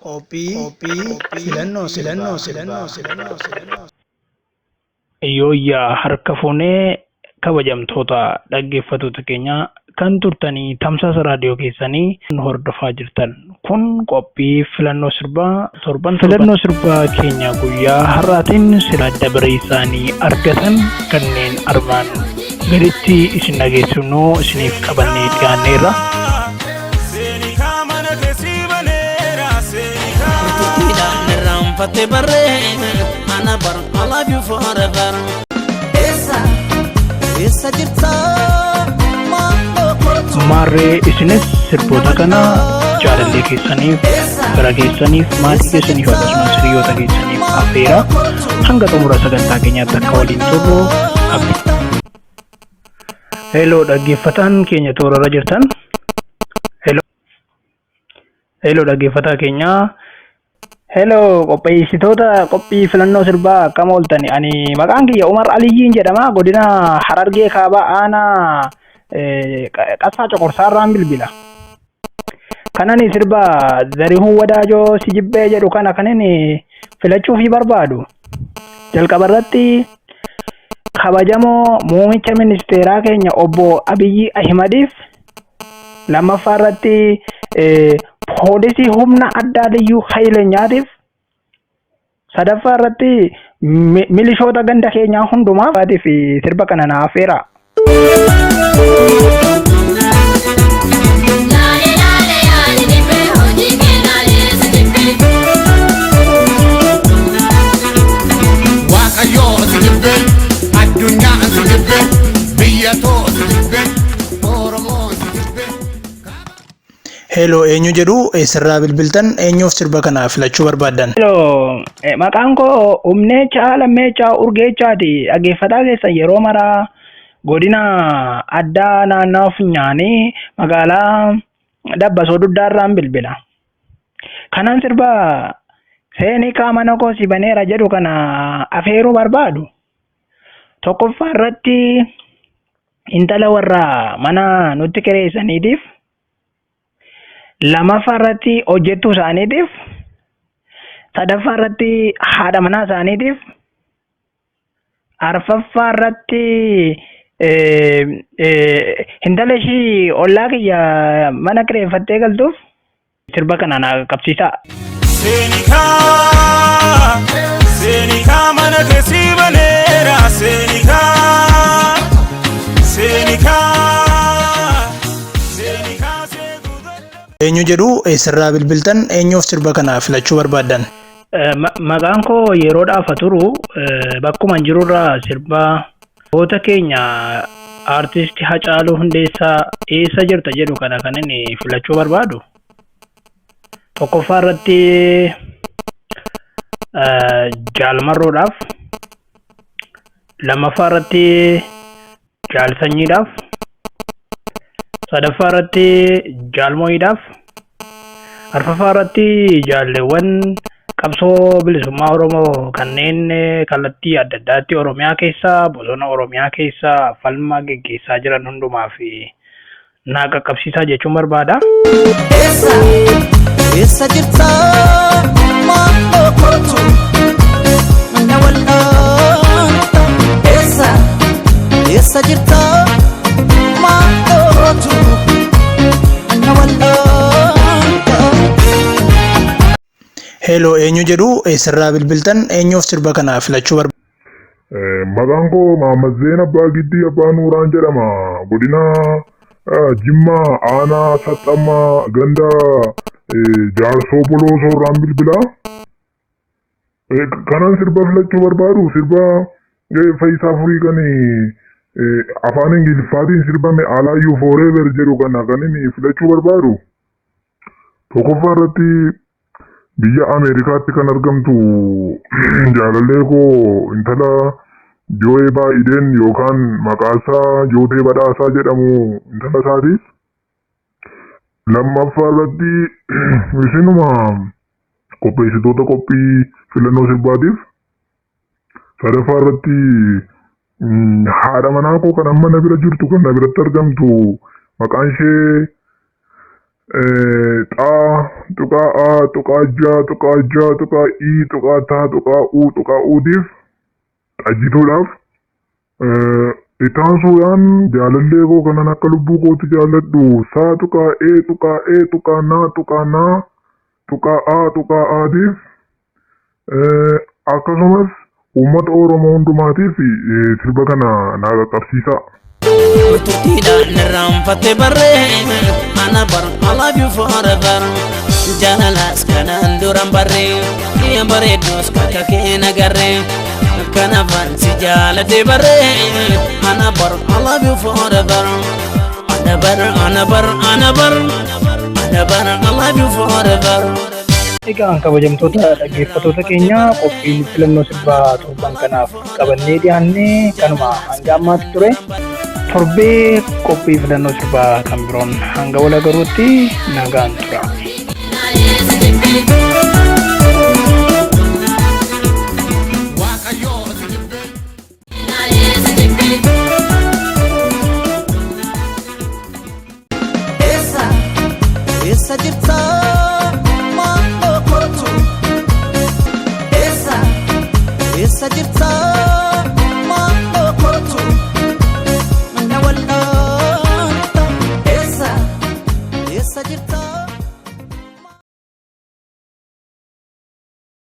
Qophii filannoo filannoo filannoo filannoo filannoo. Yooyyaa harka fuunee kabajamtoota dhaggeeffattoota keenya kan turtanii tamsaasa raadiyoo keessanii nu hordofaa jirtan kun qophii filannoo sirbaa torban filannoo sirbaa keenya guyyaa har'aatiin sirba dabaree isaanii argatan kanneen armaan gaditti isin dhageessifnu isiniif qabannee dhiyaanneerra. Irraanfatte barree ana bar I love you forever. Eessa eessa jirta maaloo kootu. Maarree isinis sirboota kana jaalallee keessaniif, fira keessaniif, maatii keessaniif akkasumas hiriyoota keessaniif affeera. Hanga xumura sagantaa keenyaatti akka waliin turru abdii. Heloo dhaggeeffataan keenya toorarra jirtan. Heloo. Heloo dhaggeeffataa keenya. Heloo qopheessitoota qophii filannoo sirbaa akkam ooltani? Ani maqaan kiyya Umar Aliyyiin jedhama. Godina Harargee Kaabaa aanaa Qassaa Coqorsaarraan bilbila. Kanani sirba Zarihun Wadaajoo si jibbee jedhu kana kanin filachuufii barbaadu. Jalqaba irratti kabajamoo muumicha ministeeraa keenya obbo Abiyyi Ahimadiif lammaffaa irratti poolisii humna addaa liyyuu Hayilenyaatiif sadaffaa irratti milishoota ganda keenyaa hundumaaf fi sirba kana naa affeera. Waaqayyoo si jibbe, addunyaan si jibbe, biyya too si jibbe, Oromoo si jibbe. Heloo eenyu jedhu eessarraa bilbiltan eenyuuf sirba kana filachuu barbaaddan? Hello, maqaan koo Humneechaa Lammeechaa Urgeechaati. Dhaggeeffataa keessan yeroo maraa godina addaa naannawa Funyaanii magaalaa Dabbasoo Duddaarraan bilbila. Kanan sirba seenii kaa mana koo si baneera jedhu kana afeeruu barbaadu. Tokkoffaa irratti intala warra mana nutti kireessaniitiif, lamaffaa irratti hojjettuu isaaniitiif, sadaffaa irratti haadha manaa isaaniitiif, arfaffaa irratti intala ishii ollaa kiyya mana kireeffattee galtuuf sirba kana naa qabsiisaa. Seenikaa, seenikaa mana keessi baneera seenikaa, seenikaa, seenikaa seekuu dadhabe. Eenyu jedhu eessarraa bilbiltan eenyuuf sirba kana filachuu barbaaddan? Maqaan koo yeroodhaaf haa turu bakkuma hin jirurraa sirba goota keenya aartisti Hacaaluu Hundeessaa eessa jirta jedhu kana kan inni filachuu barbaadu. Tokkoffaa irratti Jaal Marroodhaaf, lammaffaa irratti Jaal Sanyiidhaaf, sadaffaa irratti Jaal Mo'iidhaaf, arfaffaa irratti jaalleewwan qabsoo bilisummaa Oromoo kanneen kallattii adda addaatti Oromiyaa keessa bosona Oromiyaa keessa falma geggeessaa jiran hundumaaf naa qaqqabsiisaa jechuun barbaada. Eessa eessa jirta maaloo kootu na wal'aanta. Eessa eessa jirta maaloo kootu na wal'aanta. Hello eenyu jedhu eessarraa bilbiltan eenyuuf sirba kana filachuu barbaaddan? Maqaan koo Mahammad Zeen Abbaa Giddii Abbaa Nuuraan jedhama. Godina Jimmaa aanaa Saxxammaa ganda Jaarsoo Boloosoo irraan bilbila. Kanan sirba filachuu barbaadu sirba Fayyisaa Furii kan afaan Ingiliffaatiin sirbame I love you forever jedhu kana kan inni filachuu barbaadu. Tokkoffaa irratti biyya Ameerikaatti kan argamtu jaalallee koo intala Joo'ee Baayideen yookaan maqaasaa Jootee Badhaasaa jedhamu intala isaatiif. Lammaffaa irratti isinuma qopheessitoota qophii filannoo sirbaatiif. Sadaffaa irratti haadha manaa koo kan amma na bira jirtu kan na biratti argamtu maqaan ishee Xaa tuqaa A tuqaa J tuqaa J tuqaa I tuqaa T tuqaa U tuqaa Utiif xajjituudhaaf itti aansuudhaan jaalallee koo kanan akka lubbuu kootti jaalladhu saa tuqaa E tuqaa E tuqaa N tuqaa N tuqaa A tuqaa Atiif akkasumas uummata Oromoo hundumaatiif sirba kana naa qaqqabsiisaa. Turtiidhaan irraanfatte barree ana bar I love you forever. Jaalalaas kanaan duran barree yaa bareedduus kakka kee nagarree kanaafan si jaaladhe barree ana bar I love you forever. Ana bar ana bar ana bar ana bar I love you forever. Egaa kabajamtoota dhaggeeffattoota keenya, qophiin filannoo sirbaa torban kanaaf qabannee dhiyaannee kanuma hanga ammaatti ture. Torbee qophii filannoo sirbaa kan biroon hanga wal agaruutti nagaan tura.